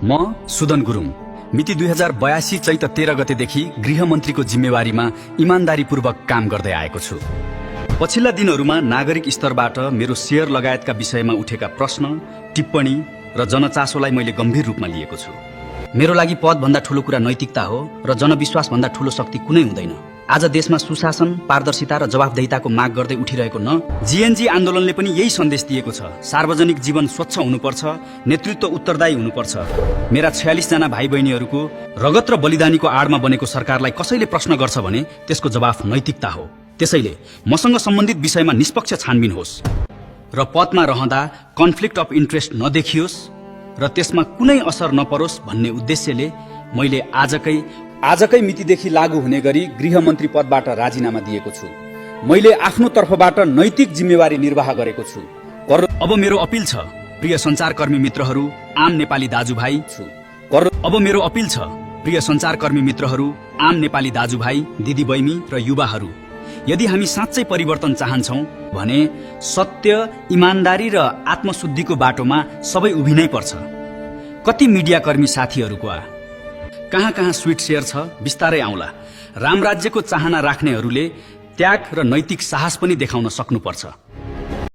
म सुदन गुरुङ मिति 2082 चैत 13 गतेदेखि गृहमन्त्रीको जिम्मेवारीमा इमानदारीपूर्वक काम गर्दै आएको छु। पछिल्ला दिनहरूमा नागरिक स्तरबाट मेरो शेयर लगायतका विषयमा उठेका प्रश्न, टिप्पणी र जनचासोलाई मैले गम्भीर रूपमा लिएको छु। मेरो लागि पदभन्दा ठूलो कुरा नैतिकता हो र जनविश्वासभन्दा ठूलो शक्ति कुनै हुँदैन। आज देशमा सुशासन, पारदर्शिता र जवाफदेहिताको माग गर्दै उठिरहेको न जीएनजी आन्दोलनले पनि यही सन्देश दिएको छ। सार्वजनिक जीवन स्वच्छ हुनुपर्छ, नेतृत्व उत्तरदायी हुनुपर्छ। मेरा 46 जना भाइ बहिनीहरूको रगत र बलिदानीको आडमा बनेको सरकारलाई कसैले प्रश्न गर्छ भने त्यसको जवाफ नैतिकता हो। त्यसैले मसँग सम्बन्धित विषयमा निष्पक्ष छानबिन होस् र पदमा रहँदा कन्फ्लिक्ट अफ इन्ट्रेस्ट नदेखियोस् र त्यसमा कुनै असर नपरोस् भन्ने उद्देश्यले मैले आजकै मितिदेखि लागू हुने गरी गृहमन्त्री पदबाट राजीनामा दिएको छु। मैले आफ्नो तर्फबाट नैतिक जिम्मेवारी निर्वाह गरेको छु। अब मेरो अपिल छ प्रिय सञ्चारकर्मी मित्रहरू, आम नेपाली दाजुभाइ आम नेपाली दाजुभाइ, दिदीबहिनी र युवाहरू, यदि हामी साँच्चै परिवर्तन चाहन्छौं भने सत्य, इमानदारी र आत्मशुद्धिको बाटोमा सबै उभिनै पर्छ। कति मिडियाकर्मी साथीहरूको कहाँ स्वीट शेयर छ, बिस्तारै आउला। रामराज्यको चाहना राख्नेहरूले त्याग र नैतिक साहस पनि देखाउन सक्नुपर्छ।